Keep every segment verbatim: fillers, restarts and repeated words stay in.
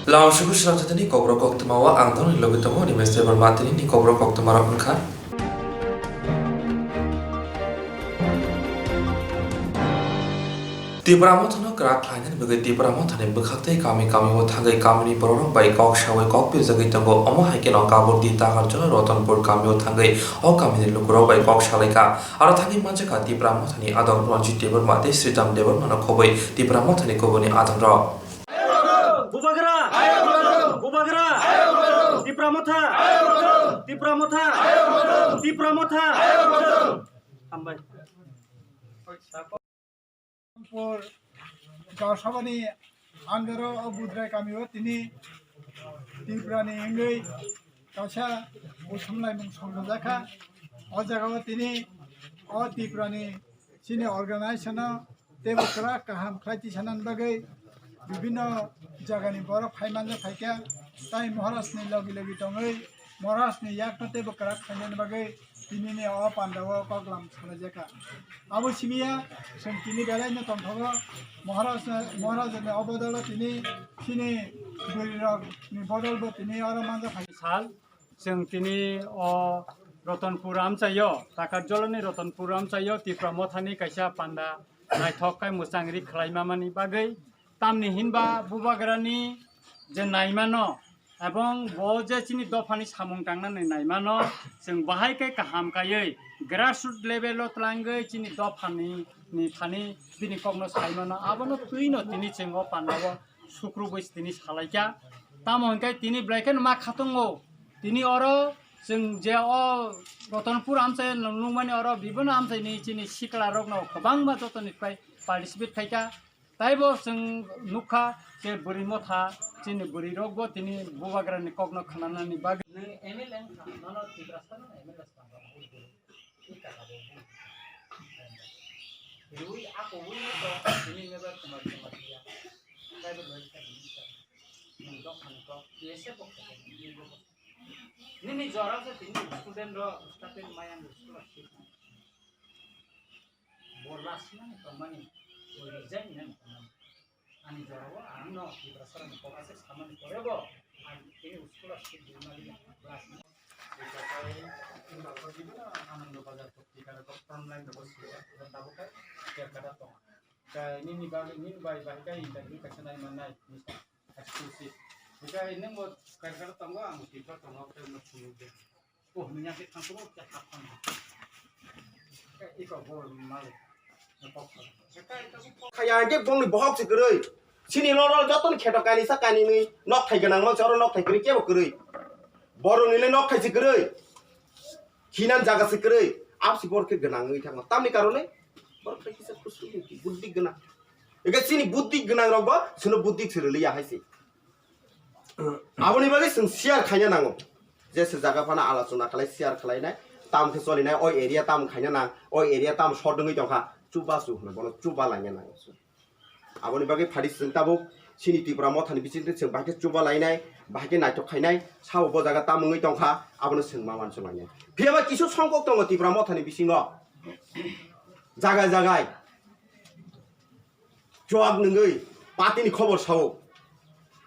Lam suku srang jatani kokrok koktwma o ang nokni logi tongo, Nimesh Debbarma tini ni kokrok koktwma rok wngkha. Tipra Mothano kwrak khlainani bagwi Tipra Mothani bwkhak tei kami kami o thangwi kamini bororok bai kok sawi kok birjagwi tongo. Omo hai kheno Kaburdi Takarjala Rotonpur kami o thangwi o kamini lukurok bai kok salaikha. Aro thangwi manjakha Tipra Mothani adong Ranjit Debbarma tei Sriram Debbarma no khobwi Tipra Mothani kubuni adongrok. Bubagra! Bubagra! Tipra Motha! Tipra Motha! Tipra Motha! Hambai. Pur Gaosabani under o Budrai kami o tini Tipra ni wngwi kaisa buthumlaimung songjajakha. O jaga o tini o Tipra ni chini organization o teibo kwrak kaham khlai tisanani bagwi bibinno jagani borok phai manjak phaikha, tai Maharaj ni logi logi tongwi Maharaj ni yakno teibo kwrak khlainani bagwi tinini o panda o koklam salaijak kha. Abo simi ya, chwng tini belai no tongthogo, Maharaj, Maharaj ni o bodol o tini chini bwrwi rok ni bodol bo tini oro manjak phai. Sal, chwng tini o Rotonpur amchaio, Takarjolani Rotonpur amchaio Tipra Mothani kaisa panda naithok khai mwchang ri khlaima mani bagwi, tamni hinba Bubagrani je naimano, ebong bo je chini dophani samung tangnani naimano, chwng bahai khe kaham kaiwi grassroot level o twlangwi chini dophani ni thani bini kokno saimano, abono twino tini chwng o pandao sukrubwi tini salaikha. Tamo hwnkhe tini belai kheno ma khatungo. Tini oro chwng je o Rotonpur amchai nungmani oro bibino amchaini chini sikla rokno kwbangma jotoni pai participate khaikha. Taibo chwng nukha je bwrwi motha chini bwrwi rokbo tini Bubagrani kokno khwnanani bagwi. Nwng M L A wngkha, nono Tiprasa no M L A swkang rok bui bui. Twi kaka bo bui. Rwi ako bui no to tini meba kumar kumar ya. Taibo doi kha bini kha. Nwng dok kha nokho, P S F bo kha, bini bo. Nini jora se tini student ro, staff maya no school a. Bo last man tongmani, bo resign man tongmani. Ani jorao ang no Tiprasa rokni kok aswk samani porebo, ang tini school a seat rimani last man. Anando Bazar ko tikar ko online ko sila, tabuk kai kerkada tong. Kai nini bagwi, nini bai bai kai interview kaisa nai mannai, exclusive. Kai nini mo kerkada tongo, ang Tiprasa tongo, kai mo sunu de. Oh, minya ke thang ko ke thang. Iko bor mal. Khaya hwnkhe bongni bohok se kwrwi. Chini loro jotoni kheto kainwi sa kainwi nwi nokthai gwnang manse oro nokthai kwrwi kebo kwrwi. Borokni le nokthai se kwrwi. Hinan jaga se kwrwi. Absi borok khe gwnang wngwi thangma. Tamni karone borok khe kisa kusu buddhi gwnang. Eke chini buddhi gwnang rokbo chwngno buddhi se rwliya hai se. Aboni bagwi chwng share khaina nango. Jesa jaga phano alochona khlai share khlainai, tamo khe cholinai, oi area tamo khaina nang, oi area tamo short wngwi tongkha, chubachu hwno bono chuba laina nango. Aboni bagwi phadi chwng tabuk chini Tipra Mothani bisingtwi chwng bahai khe chuba lainai, bahai khe naithok khainai, sabo bo jaga tamo wngwi tongkha, abono chwng ma uansuk lainai. Phiyaba kisu songkok tongo Tipra Mothani bisingo. Jaga jagai. Chuak nungwi party ni khobor sao.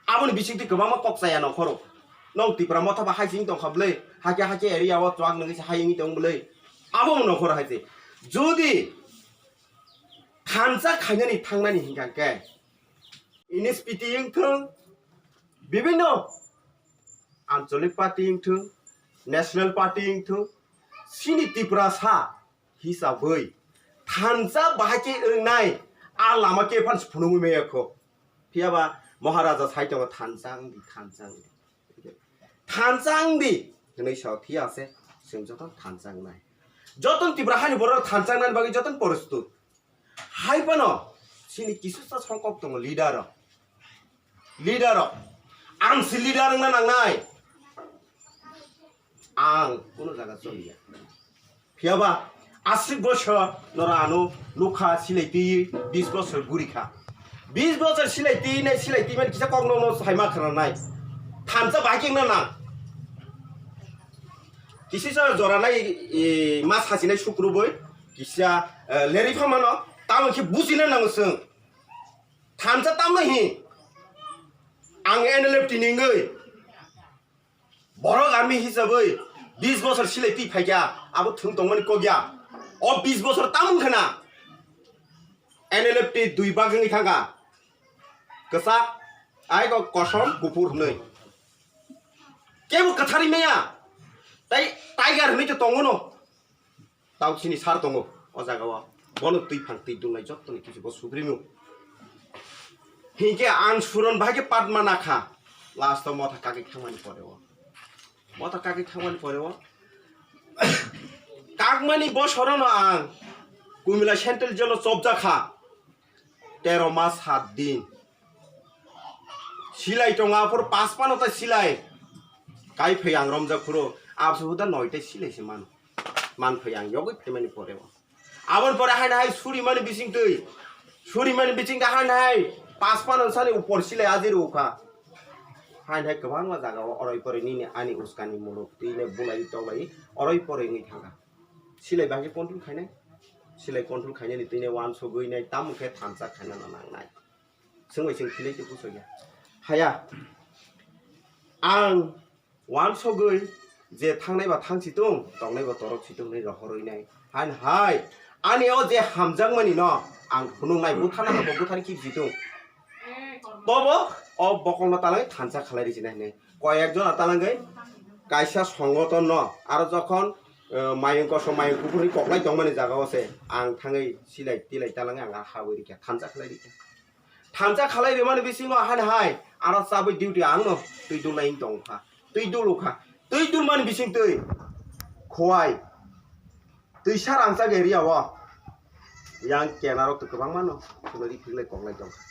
Aboni bisingtwi kwbangma kok chaya nongkhoro. Nong Tipra Motha ba hai sing tongkha bwle, hakhe hakhe area o chuak nungwi se hai wngwi tong bwle. Abo mo nongkhoro hai se. Jodi thansa khainani thangnani hinkha khe N S P T wngthung, bibinno Anchalik party wngthung, national party wngthung, chini Tiprasa hisabwi thansa bahai khe wngnai a lama khe phano phunugwi maya kho. Phiyaba Maharaja sai tongo, "Thansa wngdi, thansa wngdi, thansa wngdi," hwnwi sao. Phiya se chwng joto thansa wngnai. Joto Tipra hani borok thansa wngnani bagwi joto porostut. Hai phano chini kisusa songkok tongo leader rok. Leader rok. Ang si leader wngna nangnai. Ang kuno jaga choliya. Phiyaba aswk bosor noro ano nukha silai twi bis bosor guri kha. Bis bosor silai twi nai silai twi mani kisa kok no no sai ma khna nai. Thansa bahai khe wngna nang. Kisisa jora nai, e, ma sasinai sukru boi. Kisa, e, leri pha mano. Tamo khe bujina nango chwng. Thansa tamo hi. Ang N L F T ni wngwi borok army hisabwi bis bosor silai twi phaikha, abo thwng tongmani kok ya. O bis bosor tamung khna N L F T dui bag wngwi thangkha. Kwchak, ai kok kosom, kuphur hwnwi. Kebo kwtharwi maya. Tai tiger hwnwi to tongo no. Tau chini sar tongo o jaga o. Bono twi phang twi dungnai jottoni kisu bo sugrimu. Hinkhe ang suron bahai khe patma nakha. Last o motha kagwi thangmani pore o. Motha kagwi thangmani pore o. Kakmani bosorono ang Kumila Central Jail o chopjakha. Tero mas sat din. Silai tongo aphuru paspano ta silai. Kai phai ang romjak phuru. Abse huda noita silai se mano. Man phai ang yogwi phaimani pore o. Aboni pore haino hai suri mani bising twi. Suri mani bising da haino hai paspano sani upor silai ajir ukha. Haino hai kwbangma jaga o oroi poroi nini ani uskani muluk twi ne bulai toklai oroi poroi wngwi thangkha. Silai bahai control khainai. Silai control khainani twi ne wansugwi nai tamo khe thansa khainana nangnai. Swngbai swng philai khe buchokya. Haya. Ang wansugwi je thangnai ba thang situng, tongnai ba torok situng hinwi rohorwi nai. Hain hai, ani o je hamjakmani no ang phunuk nai, buthana no bo buthani kip situng. Bobo o bokol no talangwi thansa khalai rijina hinwi. Koi ek jona talangwi kaisa songoton no, aro jokhon, eh, mayung kosom mayung kuphur hinwi koklai tongmani jaga o se ang thangwi silai tilai talangwi ang habwi rikha, thansa khalai rikha. Thansa khalai rimani bisingo han hai aro chabwi duty ang no twi dulnai wng tong kha. Twi dulu kha. Twi dulmani bising twi khowai. Twisa rangchak area o yang kenarok twi kwbangma no khulai ri phiklai koklai tong kha.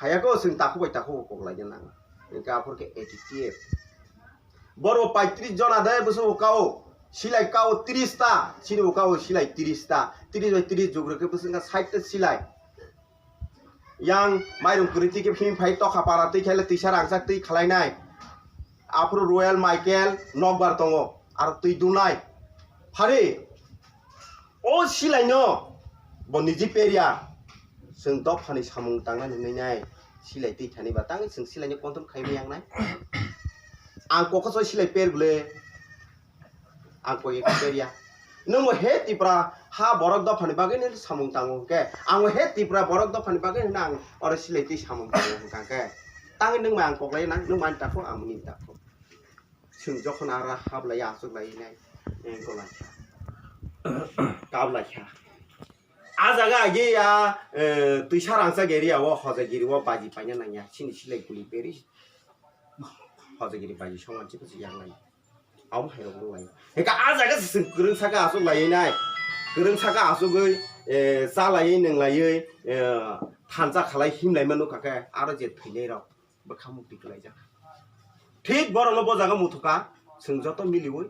Hayako chwng takhuk bai takhuk koklai nang. Hwnkhe aphor khe eighty T F. Boro paitris jona de bwswk kao. Silai kao tris ta. Chini bo kao silai tris ta. Tris bai tris jugrwkhe bwswk wngkha sait ta silai. Yang mairum kwrwi twi khe phimphai tokha para twi khe le twisa rangchak twi khwlainai. Aphuru Royal Michael nokbar tongo, aro twi dunai. Phari o silaino bo niji perya. Chwng dophani samung tangnani hwnwi nai silai twi thani ba tangwi chwng silaino control khai maya wngnai. Ang kokosoi silai per bwle. Ang koi ekta ya. Nwng bo he Tipra ha borok dophani bagwi ni samung tango hwnkhe, ang bo he Tipra borok dophani bagwi hwnwi ang oro silai twi samung tango hwnkha khe. Tangwi nwng bai ang koklai nang, nwng bai ani takhuk, ang nini takhuk. Chwng jokhon aro hablai achuk lai nai, eh, golai kha. Kap lai kha. A jaga agi ya, eh, twisa rangchak area o hojagiri o baji paina nangya. Chini silai kuli peri. Hojagiri baji songman chibo se yang lai. Abo hai rok lai. Eka a jaga se chwng kwrwng saka aswk lai nai. Kwrwng saka aswk oi, eh, cha lai nung lai, eh, thansa khalai him lai manu kake aro je thwinai rok bwkha mukti kwlai jak. Thik borok no bo jaga muthuka chwng joto miliwi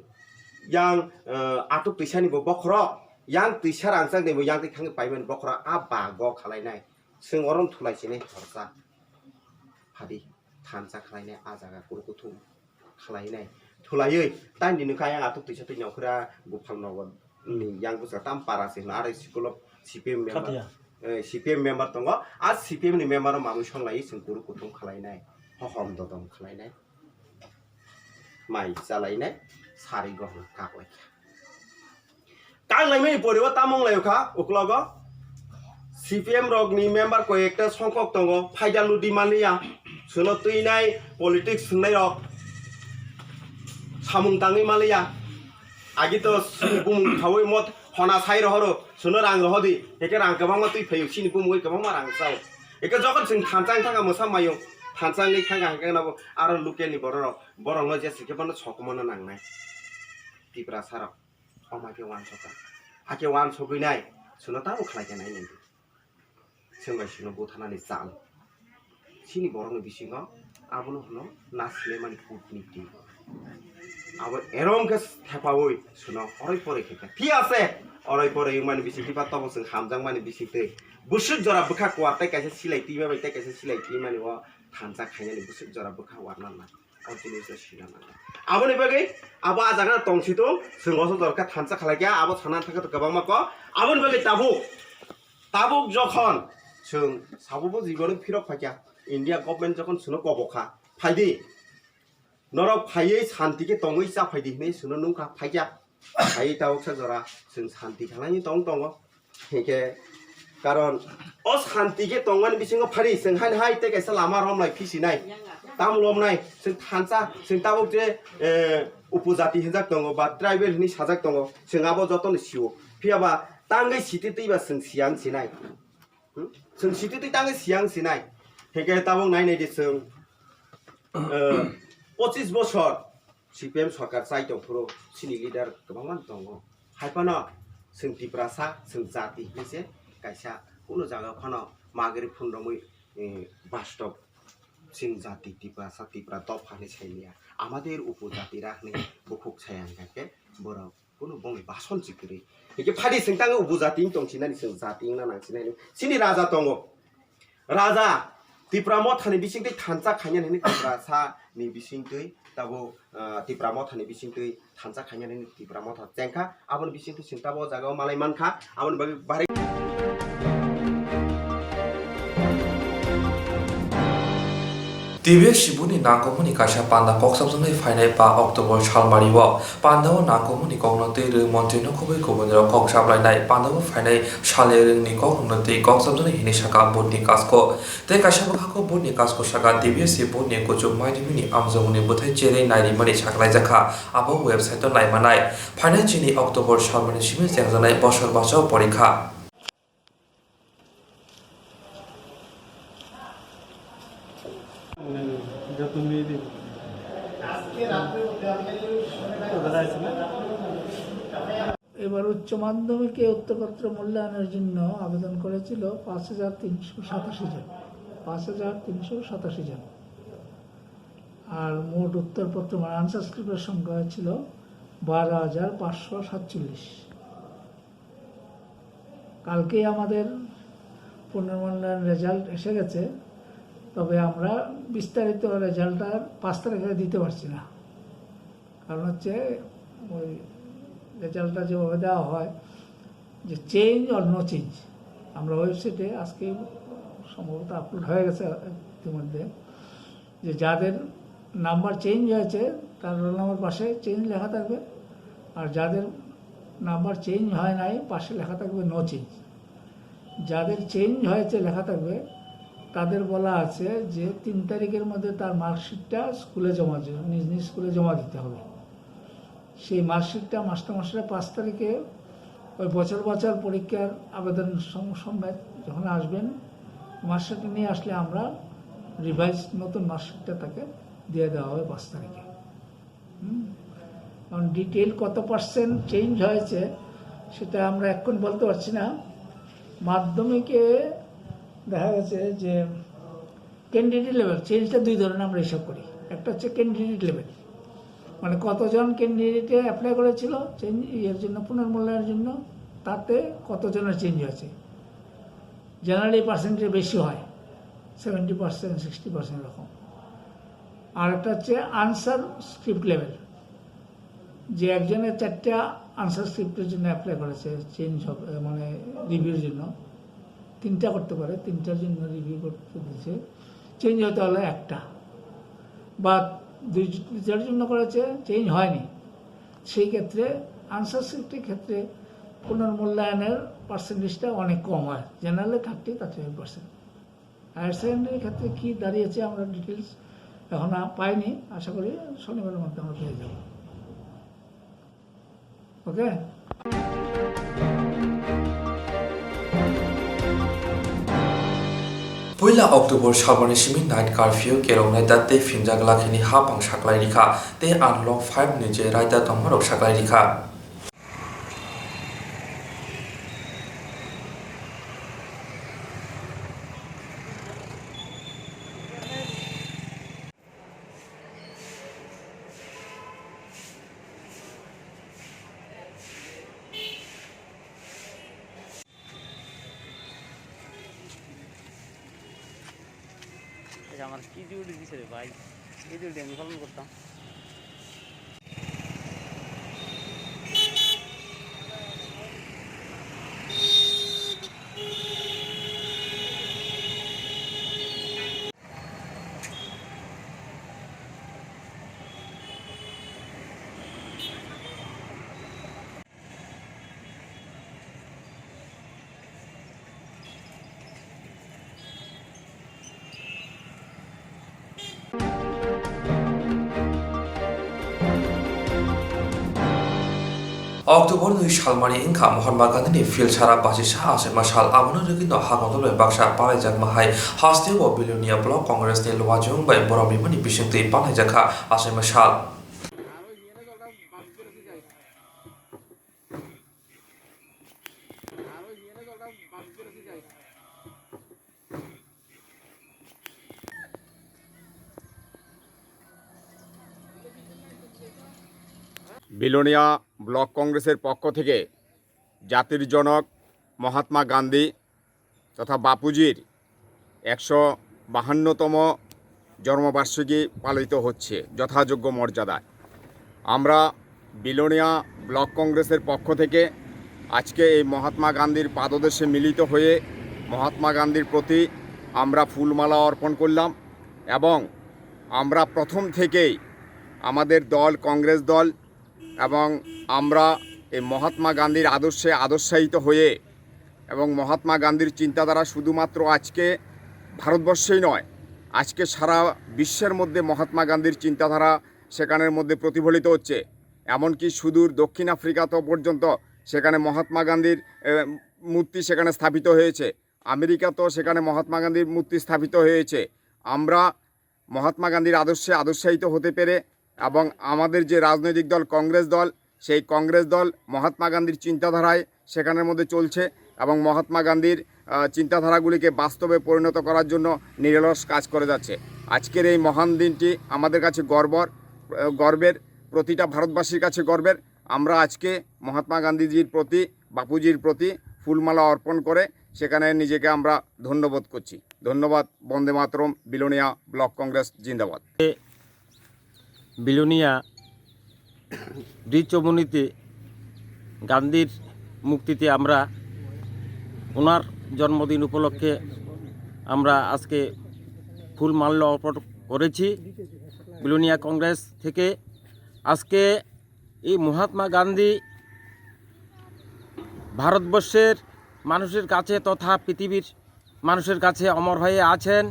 yang, eh, atuk twisani bo bokhorok yang twisa rangchak ni bo yang twi thangwi paimani bokhorok a bago khalai nai. Chwng oro thulai sinai horsa. Phadi. Thansa khlainai a jaga kuru kuthum khlainai. Thulaiwi tani nini kha yang atuk twisa twi nongkhora buphang nogo ni yang bwsa tam para se hwno aro school o C P M member. Khatya. Eh, C P M member tongo. A C P M ni member o mamwi songlaiwi chwng kuru kuthum khlainai. Hohom dodom khlainai. Mai chalainai. Sari gohom kaklaikha. Kang laimani poribo tamung lai kha uklogo. C P M rokni member koi ekta songkok tongo, phaida ludi manliya. Suno twinai politics swngnai rok samung tangwi manliya. Agi to sini bumung khawi mot hona sai rohoro, suno rang rohodi. Heke rang kwbangma twi phayu, sini bumungwi kwbangma rang chao. Heke jokon chwng thansa wng thangkha mwsa mayung, thansa wngwi thangkha hake nabo aro local ni borok rok, borok no jesa khe bono sokomorna nangnai. Tiprasa rok. Omo hai khe uansukha. Hakhe uansugwi nai, chwngno tamo khlai khe nai nini. Chwng bai chwngno butharnani chal. Chini borokni bisingo abono hwno na silaimani kutniti. Abo erom khe thepaui chwngno oroi poroi khe kha. Thik ase, oroi poroi wngmani bisingtwi ba tobo chwng hamjakmani bisingtwi. Bwswk jora bwkha kuar tei kaisa silai twima bai tei kaisa silai twimani o thansa khainani bwswk jora bwkha uarnana. O jinisa sina nango. Aboni bagwi abo a jaga tong si tong, chwng oso dorkha thansa khlai kha, abo sana thangkha to kwbangma kok. Aboni bagwi tabuk, tabuk jokhon chwng sabobo jiboni phirok phai kha, India government jokhon chwngno kobo kha, Phaidi. Norok phaiwi santi khe tongwi cha phaidi hinwi chwngno nukha, phaikya. Phaiwi tabuk sa jora chwng santi khlainwi tong tongo. Hinkhe karon o santi khe tongmani bisingo phari chwng haino hai tei kaisa lama romlai phisinai. Tam lomnai chwng thansa chwng tabuk je, eh, upojati hinjak tongo ba tribal hinwi sajak tongo. Chwng abo jotono sio. Phiyaba tangwi sitwi twiba chwng siyang sinai. Hmm? Chwng sitwi twi tangwi siyang sinai. Hinkhe tabuk nai nai di chwng, eh, pochis bosor C P M sorkar chai tong phuru chini leader kwbangma tongo. Hai phano chwng Tiprasa, chwng jati hinwi se kaisa kuno jaga phano magri phunromwi, eh, bastob chwng jati Tiprasa, Tipra dopha hinwi sai liya. Amader upojatira hinwi bukhuk sai ang khe borok. Kuno bongni bason si kwrwi. Hikhe phadi chwng tang upojati wng tong sinani chwng jati wngna nang sinani. Chini raja tongo. Raja Tipra mothani bisingtwi thansa khaina hwnwi Tiprasa ni bisingtwi tabo, ah, Tipra mothani bisingtwi thansa khaina hwnwi Tipra motha chengkha. Aboni bisingtwi chwng tabo o jaga o malai mankha. Aboni bagwi bari T B S Sibuni nangkukmani kaisa panda kok sabjaknai phainai pa October salmari o. Panda o nangkukmani kokno twi rwng montri no kubui kubui rok kok sablainai. Panda o phainai salni rwngni kok no twi kok sabjaknai hinwi saka Budni Kasko. Tei kaisa bwkhako Budni Kasko saka T B S Sibuni kuchuk maidimini amjokmani bwthai cherwi nairimani saklaijakha. Abo website o naimanai. Phainai chini October salmani simi chengjaknai bosor bachao porikha. যত মেয়েদের এবার উচ্চ মাধ্যমিকে উত্তরপত্র মূল্যায়নের জন্য আবেদন করেছিল পাঁচ হাজার তিনশো সাতাশি জন, পাঁচ হাজার তিনশো সাতাশি জন। আর মোট উত্তরপত্র, মানে আনসার স্ক্রিপ্টের সংখ্যা ছিল বারো হাজার পাঁচশো সাতচল্লিশ। কালকেই আমাদের পুনর্মূল্যায়ন রেজাল্ট এসে গেছে, তবে আমরা বিস্তারিত রেজাল্ট আর পাঁচ তারিখে দিতে পারছি না। কারণ হচ্ছে ওই রেজাল্টটা যেভাবে দেওয়া হয়, যে চেঞ্জ অর নো চেঞ্জ, আমরা ওয়েবসাইটে আজকে সম্ভবত আপলোড হয়ে গেছে ইতিমধ্যে, যে যাদের নাম্বার চেঞ্জ হয়েছে তার রোল নাম্বার পাশে চেঞ্জ লেখা থাকবে, আর যাদের নাম্বার চেঞ্জ হয় নাই পাশে লেখা থাকবে নো চেঞ্জ। যাদের চেঞ্জ হয়েছে লেখা থাকবে, তাদের বলা আছে যে তিন তারিখের মধ্যে তার মার্কশিটটা স্কুলে জমা দি-, নিজ নিজ স্কুলে জমা দিতে হবে। সেই মার্কশিটটা মাস্টারমশাইরা পাঁচ তারিখে ওই বছর বছর পরীক্ষার আবেদন সম-, সমেত যখন আসবেন, মার্কশিটটা নিয়ে আসলে আমরা রিভাইজ নতুন মার্কশিটটা তাকে দিয়ে দেওয়া হবে পাঁচ তারিখে। হুম? কারণ ডিটেইল কত পার্সেন্ট চেঞ্জ হয়েছে সেটা আমরা এখন বলতে পারছি না। মাধ্যমিকে দেখা গেছে যে ক্যান্ডিডেট লেভেল চেঞ্জটা দুই ধরনের আমরা হিসাব করি। একটা হচ্ছে ক্যান্ডিডেট লেভেল, মানে কতজন ক্যান্ডিডেটে অ্যাপ্লাই করেছিল চেঞ্জ, ইয়ের জন্য, পুনর্মূল্যায়নের জন্য, তাতে কতজনের চেঞ্জ হয়েছে। জেনারেলি পার্সেন্টেজ বেশি হয়, সেভেন্টি পার্সেন্ট, সিক্সটি পার্সেন্ট এরকম। আর একটা হচ্ছে আনসার স্ক্রিপ্ট লেভেল, যে একজনের চারটা আনসার স্ক্রিপ্টের জন্য অ্যাপ্লাই করেছে, চেঞ্জ হবে, মানে রিভিউর জন্য, তিনটা করতে পারে, তিনটার জন্য রিভিউ করতে দিচ্ছে, চেঞ্জ হতে হলে একটা বা দুই, দুইটার জন্য করেছে, চেঞ্জ হয়নি, সেই ক্ষেত্রে আনসার স্ক্রিপ্টের ক্ষেত্রে পুনর্মূল্যায়নের পার্সেন্টেজটা অনেক কম হয়, জেনারেলে thirty thirty five percent. Higher সেকেন্ডারির ক্ষেত্রে কী দাঁড়িয়েছে আমরা ডিটেলস এখন পাইনি, আশা করি শনিবারের মধ্যে আমরা পেয়ে যাব। ওকে। Puila October salmani simi night curfew keroknai da tei phinjak lakhini hapang saklai rikha tei unlock five ni je raida tongmarok saklai rikha. আমার কি ডিউটি দিছে রে ভাই? এই ডিউটি আমি পালন করতাম। October nwi salmani wngkha Mahatma Gandhini phil sara bachisa achaima sal. Abono rwgwino hakon dol bai baksa palaijakma hai hasteo Bilonia Block Congress ni luachung bai borom rimani bisingtwi palaijakha achaima sal. Belonia block কংগ্রেসের পক্ষ থেকে জাতির জনক মহাত্মা গান্ধী তথা বাপুজির একশো বাহান্নতম জন্মবার্ষিকী পালিত হচ্ছে যথাযোগ্য মর্যাদায়। আমরা বিলোনিয়া ব্লক কংগ্রেসের পক্ষ থেকে আজকে এই মহাত্মা গান্ধীর পাদদেশে মিলিত হয়ে মহাত্মা গান্ধীর প্রতি আমরা ফুলমালা অর্পণ করলাম এবং আমরা প্রথম থেকেই আমাদের দল, কংগ্রেস দল, এবং আমরা এই মহাত্মা গান্ধীর আদর্শে আদর্শায়িত হয়ে এবং মহাত্মা গান্ধীর চিন্তাধারা শুধুমাত্র আজকে ভারতবর্ষেই নয়, আজকে সারা বিশ্বের মধ্যে মহাত্মা গান্ধীর চিন্তাধারা সেখানের মধ্যে প্রতিফলিত হচ্ছে। এমনকি সুদূর দক্ষিণ আফ্রিকাত পর্যন্ত সেখানে মহাত্মা গান্ধীর, এ, মূর্তি সেখানে স্থাপিত হয়েছে। আমেরিকাতেও সেখানে মহাত্মা গান্ধীর মূর্তি স্থাপিত হয়েছে। আমরা মহাত্মা গান্ধীর আদর্শে আদর্শায়িত হতে পেরে এবং আমাদের যে রাজনৈতিক দল কংগ্রেস দল, সেই কংগ্রেস দল মহাত্মা গান্ধীর চিন্তাধারায় সেখানের মধ্যে চলছে এবং মহাত্মা গান্ধীর, আহ, চিন্তাধারাগুলিকে বাস্তবে পরিণত করার জন্য নিরলস কাজ করে যাচ্ছে। আজকের এই মহান দিনটি আমাদের কাছে গর্বর, আহ, গর্বের, প্রতিটা ভারতবাসীর কাছে গর্বের। আমরা আজকে মহাত্মা গান্ধীজির প্রতি, বাপুজির প্রতি ফুলমালা অর্পণ করে সেখানে নিজেকে আমরা ধন্যবোধ করছি। ধন্যবাদ। বন্দে মাতরম। বিলোনিয়া ব্লক কংগ্রেস জিন্দাবাদ। বিলোনিয়া বৃক্ষমণিতে গান্ধীর মূর্তিতে আমরা ওনার জন্মদিন উপলক্ষে আমরা আজকে ফুলমাল্য অর্পণ করেছি বিলোনিয়া কংগ্রেস থেকে। আজকে এই মহাত্মা গান্ধী ভারতবর্ষের মানুষের কাছে তথা পৃথিবীর মানুষের কাছে অমর হয়ে আছেন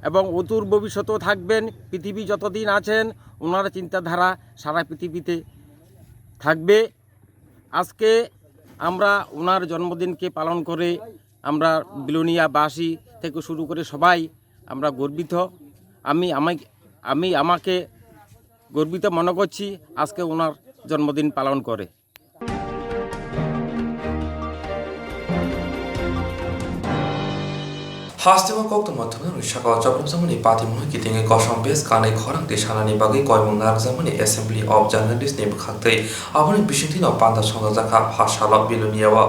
এবং অদূর ভবিষ্যতেও থাকবেন। পৃথিবী যতদিন আছেন, ওনার চিন্তাধারা সারা পৃথিবীতে থাকবে। আজকে আমরা ওনার জন্মদিনকে পালন করে আমরা বিলোনিয়াবাসী থেকে শুরু করে সবাই আমরা গর্বিত। আমি আমাকে, আমি আমাকে গর্বিত মনে করছি আজকে ওনার জন্মদিন পালন করে। Hasteo koktwma thwngnairokni sakao chopropjakmani patimungno kitingwi kosom bes kanwi khorang twi sanani bagwi koimung narwkjakmani Assembly of Journalist ni bwkhaktwi. Aboni bisingtwino panda songjakha pha salo Biloniao.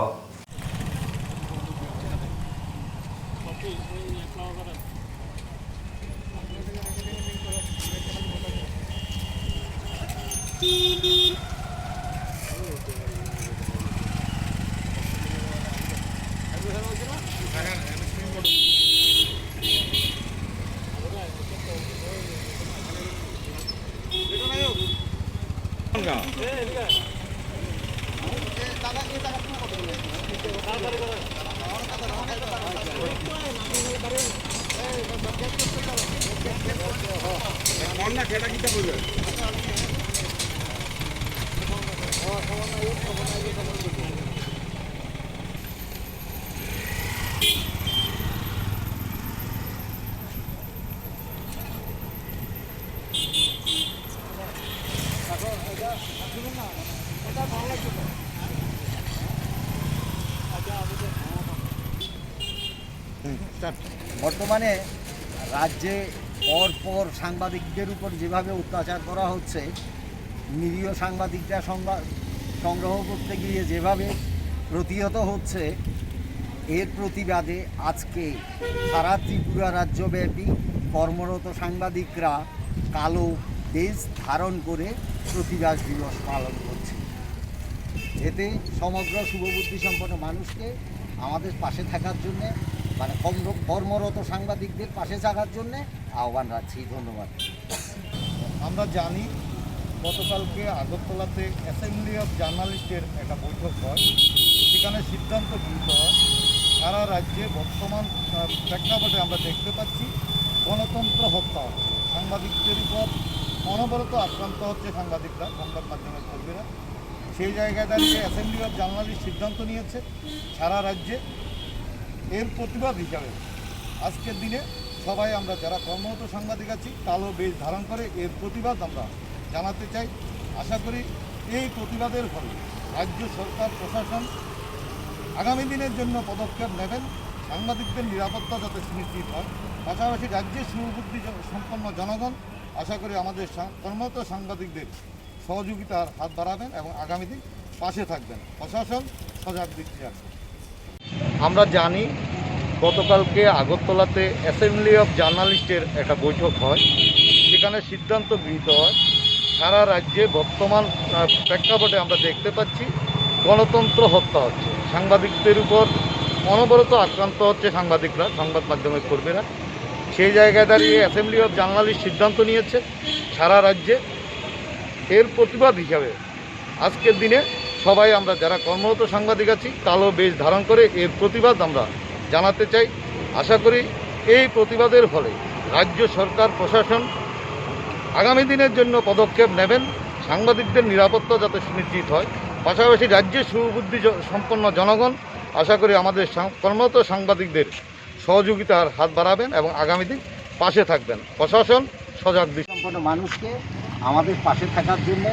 বর্তমানে রাজ্যে পর পর সাংবাদিকদের উপর যেভাবে অত্যাচার করা হচ্ছে, নিরীহ সাংবাদিকরা সংবাদ সংগ্রহ করতে গিয়ে যেভাবে প্রতিহত হচ্ছে, এর প্রতিবাদে আজকে সারা ত্রিপুরা রাজ্যব্যাপী কর্মরত সাংবাদিকরা কালো বেজ ধারণ করে প্রতিবাদ দিবস পালন করছে। এতে সমগ্র শুভবুদ্ধি সম্পন্ন মানুষকে আমাদের পাশে থাকার জন্যে, মানে কর্ম-, কর্মরত সাংবাদিকদের পাশে থাকার জন্যে আহ্বান রাখছি। ধন্যবাদ। আমরা জানি, গতকালকে আগরতলাতে অ্যাসেম্বলি অফ জার্নালিস্টের একটা বৈঠক হয়, সেখানে সিদ্ধান্ত গৃহীত হয় সারা রাজ্যে বর্তমান, আহ, প্রেক্ষাপটে আমরা দেখতে পাচ্ছি গণতন্ত্র হত্যা হচ্ছে, সাংবাদিকদের উপর অনবরত আক্রান্ত হচ্ছে সাংবাদিকরা, সংবাদ মাধ্যমের কর্মীরা। সেই জায়গায় দাঁড়িয়ে অ্যাসেম্বলি অফ জার্নালিস্ট সিদ্ধান্ত নিয়েছে সারা রাজ্যে এর প্রতিবাদ হিসাবে আজকের দিনে সবাই আমরা যারা কর্মরত সাংবাদিক আছি, কালো বেশ ধারণ করে এর প্রতিবাদ আমরা জানাতে চাই। আশা করি এই প্রতিবাদের ফলে রাজ্য সরকার, প্রশাসন আগামী দিনের জন্য পদক্ষেপ নেবেন, সাংবাদিকদের নিরাপত্তা যাতে সুনিশ্চিত হয়। পাশাপাশি রাজ্যের সুবুদ্ধি জ-, সম্পন্ন জনগণ আশা করি আমাদের সাং-, কর্মরত সাংবাদিকদের সহযোগিতার হাত বাড়াবেন এবং আগামী দিন পাশে থাকবেন। প্রশাসন সজাগ দৃষ্টি রাখবেন। আমরা জানি, গতকালকে আগরতলাতে অ্যাসেম্বলি অফ জার্নালিস্টের একটা বৈঠক হয়, সেখানে সিদ্ধান্ত গৃহীত হয়। সারা রাজ্যে বর্তমান, আহ, প্রেক্ষাপটে আমরা দেখতে পাচ্ছি গণতন্ত্র হত্যা হচ্ছে, সাংবাদিকদের উপর অনবরত আক্রান্ত হচ্ছে সাংবাদিকরা, সংবাদ মাধ্যমের কর্মীরা। সেই জায়গায় দাঁড়িয়ে অ্যাসেম্বলি অফ জার্নালিস্ট সিদ্ধান্ত নিয়েছে সারা রাজ্যে এর প্রতিবাদ হিসাবে আজকের দিনে সবাই আমরা যারা কর্মরত সাংবাদিক আছি, কালো বেশ ধারণ করে এর প্রতিবাদ আমরা জানাতে চাই। আশা করি এই প্রতিবাদের ফলে রাজ্য সরকার, প্রশাসন আগামী দিনের জন্য পদক্ষেপ নেবেন, সাংবাদিকদের নিরাপত্তা যাতে সুনিশ্চিত হয়। পাশাপাশি রাজ্যের সুবুদ্ধি জ-, সম্পন্ন জনগণ আশা করি আমাদের সাং-, কর্মরত সাংবাদিকদের সহযোগিতার হাত বাড়াবেন এবং আগামী দিন পাশে থাকবেন। প্রশাসন সজাগ দৃষ্টি। সম্পন্ন মানুষকে আমাদের পাশে থাকার জন্য,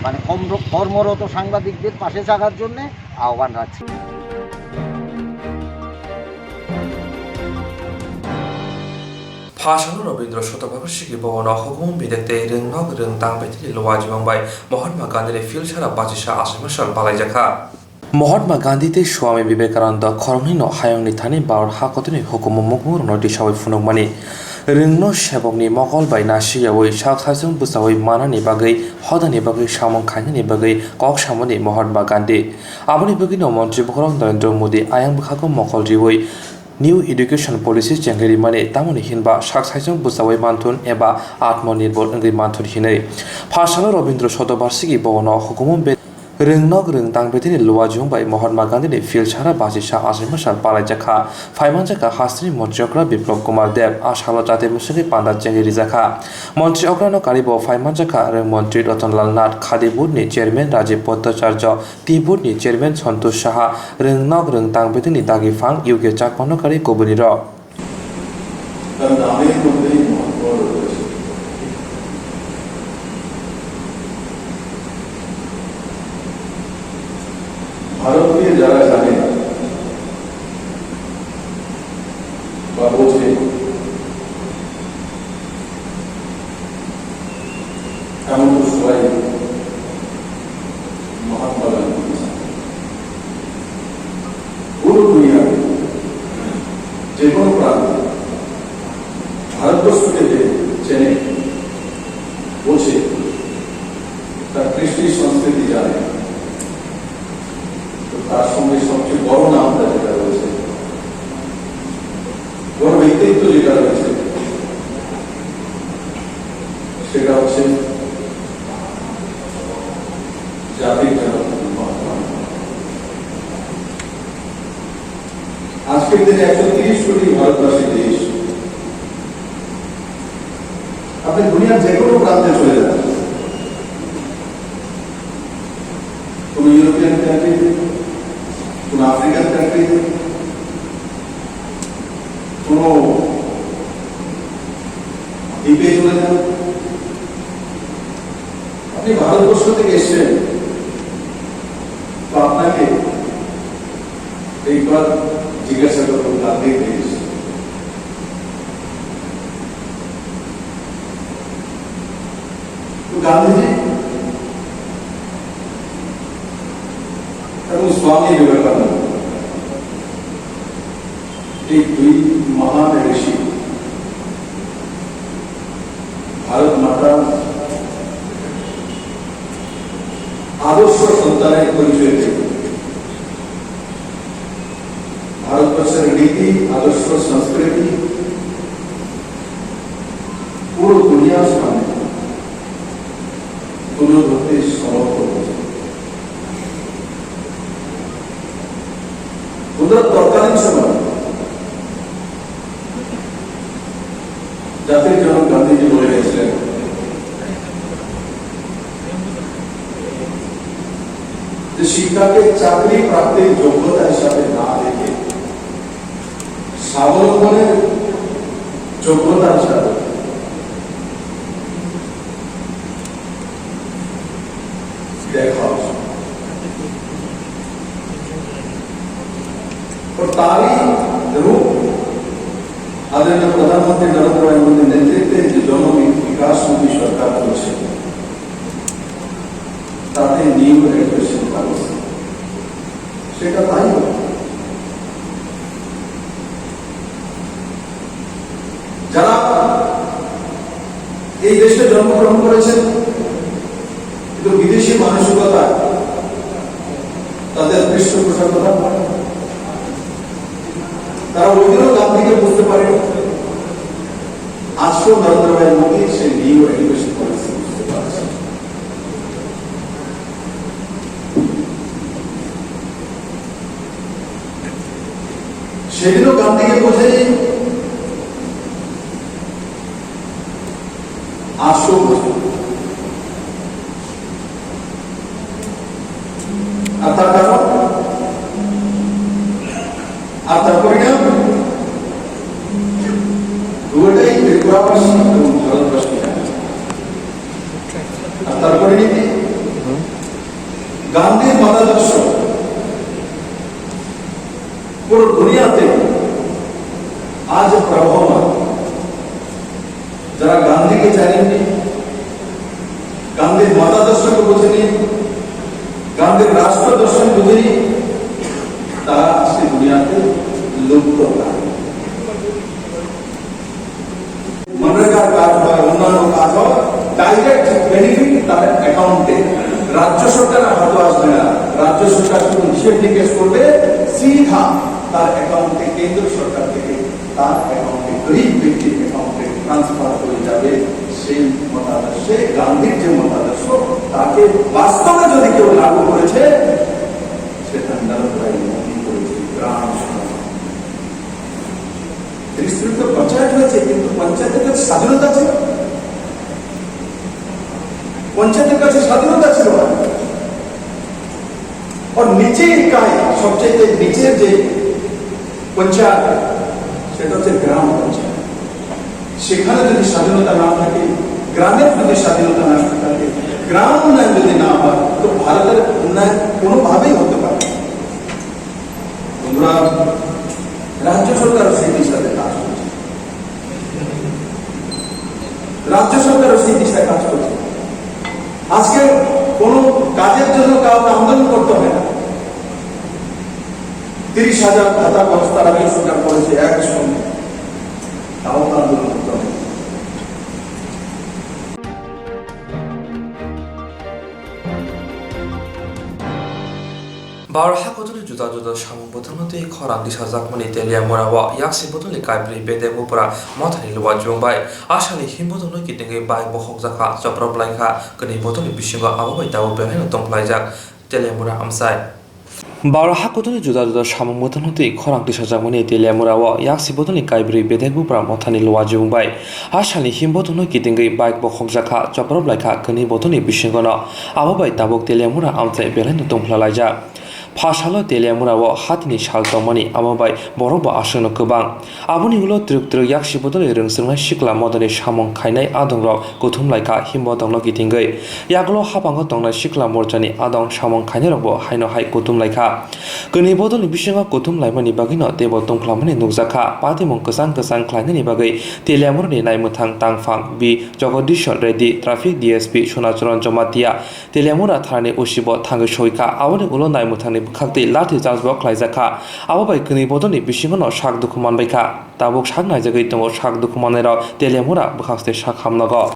মানে কর্ম-, কর্মরত সাংবাদিকদের পাশে থাকার জন্য আহ্বান রাখছি। Phasalo Robindro Sotobarsigi Bhabono hukumu bidek tei rwngnok rwngtang betini luajwng bai Mahatma Gandhini philsara bachisa achaima sal balaijakha. Mahatma Gandhi tei Swami Vivekananda khoroknwino hayungni thani Bharat hakotorni hukumu mukmungrokno tisawi phunukmani, rwngno sebokni mokol bai nasiyawi sak saichung bwchawi manani bagwi, hodani bagwi samung khainani bagwi kok samani Mahatma Gandhi. Aboni bagwino montri bokhorok Narendra Modi ayang bwkhago mokol riwi New Education Policy chengwi rimani, tamoni hinba sak saichung bwchawi manthun eba Atmanirbhor wngwi manthun hinwi. Phasalo Robindro Sotobarsigi Bhabono hukumu be-, rwngnok rwngtang betini luajwng bai Mahatma Gandhini philsara bachisa achaima sal balaijakha. Phaimanjakha hasteni montri okra Biplab Kumar Deb, a salo jati mwswgwi panda chengwi rijakha. Montri okrano karibo phaimanjakha rwng montri Ratan Lal Nath, Khadi board ni chairman Rajiv Bhattacharya, Tea board ni chairman Santosh Saha, rwngnok rwngtang betini dagi phang U K Chakmano kari kubunirok. তার নামের মধ্যেই মহাত্মা রয়েছে। ভারতকে যারা জানে বা বোঝে, এমন তো সবাই মহাত্মা গান্ধীকে জানে। পুরো দুনিয়ার যে কোনো প্রান্তে ভারতবর্ষকে যে চেনে, বোঝে, তার কৃষ্টি সংস্কৃতি জানে, তো তার সঙ্গে সবচেয়ে বড় নামটা যেটা রয়েছে, বড় ব্যক্তিত্ব যেটা রয়েছে, সেটা হচ্ছে জাতির জনক মহাত্মা গান্ধী। আজকের দিনে একশো তিরিশ কোটি ভারতবাসী দেশ, আপনি দুনিয়ার যে কোনো প্রান্তে চলে যান, কোনো ইউরোপিয়ান কান্ট্রি, কোনো আফ্রিকান কান্ট্রি, কোনো দ্বীপে চলে যান, আপনি ভারতবর্ষ থেকে এসছেন, তো আপনাকে একবার জিজ্ঞাসা করুন, গান্ধী দেশ। তো গান্ধীজি এবং স্বামী বিবেকানন্দ, এই দুই মহান ঋষি ভারত মাতার আদর্শ সন্তানের পরিচয় দিল। ভারতবর্ষের নীতি, আদর্শ, সংস্কৃতি পুরো দুনিয়ার সামনে তুলে ধরতে সমর্থ হয়েছে। ওদের তৎকালীন সময় জাতির জনক গান্ধীজি বলে গেছিলেন, শিক্ষাকে চাকরি প্রাপ্তির যোগ্যতা হিসাবে না দেখে স্বাবলম্বনের যোগ্যতা হিসাবে দেখা উচিত। ও তারই রূপ আদরণীয় প্রধানমন্ত্রী নরেন্দ্র মোদীর নেতৃত্বে যে জনবিকাশ মুখী সরকার চলছে, তাতে নিউ এডুকেশন পলিসি, সেটা তাই হবে। যারা এই দেশে জন্মগ্রহণ করেছেন, কিন্তু বিদেশি মানসিকতা তাদের পৃষ্ঠপোষকতা, তারা ওই দিনও গান্ধীকে বুঝতে পারেনি। আজকেও নরেন্দ্র ভাই মোদী সেই নিউ এডুকেশন পলিসি বুঝতে পারছেন। সেদিনও গান্ধীকে বুঝেনি, আজকেও বুঝে। আর তার কারণ, আর তার পরিণাম, দুটাই ত্রিপুরাবাসী এবং ভারতবাসী জানে। আর তার পরিণতি, গান্ধীর মতাদর্শ পুরো দুনিয়াতে আজ প্রবহমান। যারা গান্ধীকে জানেননি, গান্ধীর মতাদর্শকে বুঝেনি, গান্ধীর রাষ্ট্র দর্শন বুঝেনি, তারা আজকে দুনিয়াতে লুপ্ত প্রায়। মনরেগার কাজ হয়, অন্যান্য কাজ হয়, ডাইরেক্ট বেনিফিট তার অ্যাকাউন্টে। রাজ্য সরকারের হাতে আসবে না, রাজ্য সরকার শুধু হিসেব নিকেশ করবে, সিধা তার অ্যাকাউন্টে কেন্দ্র সরকার থেকে তার অ্যাকাউন্টে, গরিব ব্যক্তির অ্যাকাউন্টে ট্রান্সফার হয়ে যাবে। সেই মতাদর্শে, গান্ধীর যে মতাদর্শ, তাকে বাস্তবে যদি কেউ লাগু করেছে, সেটা নরেন্দ্র মোদী করেছে। গ্রাম সভা, ত্রিশ তারিখ তো পঞ্চায়েত হয়েছে, কিন্তু পঞ্চায়েতের কাছে স্বাধীনতা ছিল, পঞ্চায়েতের কাছে স্বাধীনতা ছিল না। আর নিচে ইকাই, সবচেয়ে নিচের যে পঞ্চায়েত, সেটা হচ্ছে গ্রাম পঞ্চায়েত। সেখানে যদি স্বাধীনতা না থাকে, গ্রামের যদি স্বাধীনতা না থাকে, গ্রাম উন্নয়ন যদি না হয়, তো ভারতের উন্নয়ন কোনোভাবেই হতে পারে না। বন্ধুরা, রাজ্য সরকারও সেই দিশাতে কাজ করছে, রাজ্য সরকারও সেই দিশায় কাজ করছে। আজকে কোনো কাজের জন্য কাউকে আন্দোলন করতে হয় না। তিরিশ হাজার ভাতা ব্যবস্থা রাজ্য সরকার করেছে একসঙ্গে, তাও তো আন্দোলন করতে হয়। Baro hakutuni juda juda samung bwthangno tei khorang tisajakmani Teliamura-o yaksi bodolni kaibrwi bedek buphra mothani luachung bai asani him bodolno kitingwi bike bokhokjakha, chopropblaikha, kwnwi bodolni bisingo abo bai tabuk belai no tongphlaijak Teliamura amchai. Baro hakutuni juda juda samung bwthangno tei khorang tisajakmani Teliamura-o yaksi bodolni kaibrwi bedek buphra mothani luachung bai asani him bodolno kitingwi bike bokhokjakha, chopropblaikha, kwnwi bodolni bisingono abo bai tabuk Teliamura amchai belai no tongphlalaijak. Phasalo Teliamura-o hatini sal tongmani, amo bai borok bo aswkno kwbang. Aboni ulo twrwk twrwk yaksi bodolni rwngchwngnai sikla modani samung khainai adongrok kuthum laikha him bodolno kitingwi. Yagulo hapango tongnai sikla morjani adong samung khainairokbo haino hai kuthum laikha. Kwnwi bodolni bisingo kuthum laimani bagwino teibo tongphlamani nukjakha. Patimung kwchang kwchang khlainani bagwi Teliamurani naimwthang tangphang B Jogodishwar Reddy, traffic D S P Sonacharan Jamatia, Teliamura thanani O C bo thangwi soikha. Aboni ulo naimwthangni bwkhaktwi lathi charge bo khlaijakha. Abo bai kwnwi bodolni bisingono sak dukhu manbaikha. Tabuk sak naijagwi tongo sak dukhu mannairok Teliamura bwkhakstwi sak hamnogo.